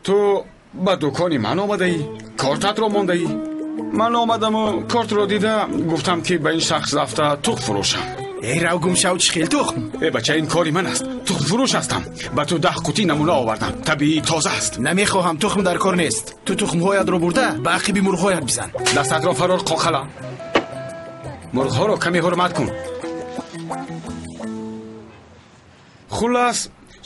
Ту ба дукони ман омадаӣ, кортатро мондаӣ. Ман омадаму кортро дида гуфтам, ки ба ин шахс рафта тухм фурӯшам. Эй, рав гум шав, чӣ хел тухм? Э бача, ин кори ман аст, тухмфурӯш ҳастам. Ба ту 10 қутӣ намуна овардам, табиӣ, тоза аст. Намехоҳам, тухм дар кор нест. Ту тухмҳоятро бурда ба ақиби мурғҳоят бизан. Дастатро фарор, қоқала. Мурғҳоро каме ҳурмат кун. Хуллас,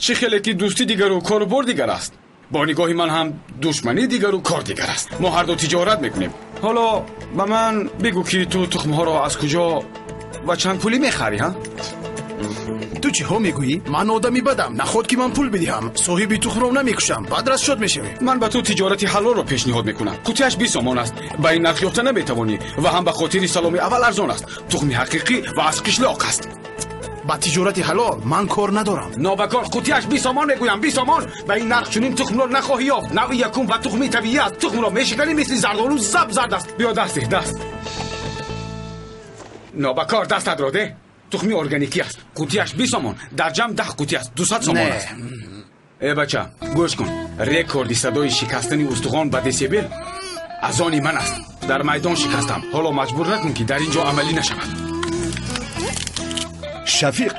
чӣ хеле ки дӯстӣ дигару корубор дигар аст, бо нигоҳи ман ҳам душманӣ дигару кор дигар аст. Мо ҳарду тиҷорат мекунем. Ҳоло ба ман бигӯ, ки ту тухмҳоро аз куҷо ва чанд пулӣ мехарӣ, ҳа? Ту чиҳо мегӯӣ? Ман одами бадам, наход ки ман пул бидиҳам. Соҳиби тухмро намекушам, баъд расчод мешавем. Ман ба ту тиҷорати ҳалолро пешниҳод мекунам. Қутияш 20 сомон аст. Ба ин нарх ёфта наметавонӣ ва ҳам ба хотири саломи аввал арзон аст. Тухми ҳақиқӣ ва аз қишлоқ аст. Ба тиҷорати ҳалол ман кор надорам. Нобакор, қутияш 20 сомон мегӯям, 20 сомон. Ба ин нарх чунин тухмро нахоҳӣ ёфт. Навъи якум ва тухми табиӣ аст. Тухмро мешиканӣ, мисли зардолу зап зард аст. Биё, даст деҳ, даст. Нобакор, дастатро деҳ. Тухми органикӣ аст. Қутияш 20 сомон, дар ҷамъ 10 қутӣ аст, 200 сомон аст. Э бача, гӯш кун. Рекорди садои шикастани устухон ба десибел аз они ман аст. Дар майдон шикастам, ҳоло маҷбур накун, ки дар ин ҷо амалӣ нашавад. Шафиқ,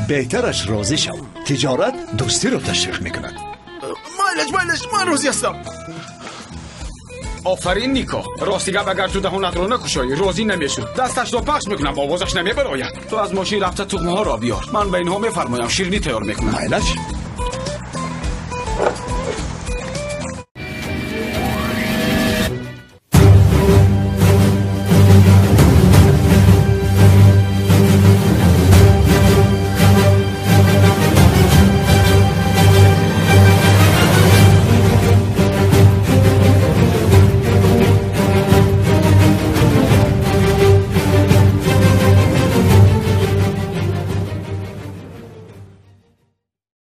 беҳтараш розӣ шав. Тиҷорат дӯстиро ташвиқ мекунад. Майлаш, майлаш, ман розӣ ҳастам. Офарин, Нико. Рости гап, агар ту даҳонатро накушоӣ, розӣ намешуд. Дасташро пахш мекунам, овозаш намебарояд. Ту аз мошин рафта тухмҳоро биёр. Ман ба инҳо мефармоям, ширинӣ тайёр мекунам. Майлаш.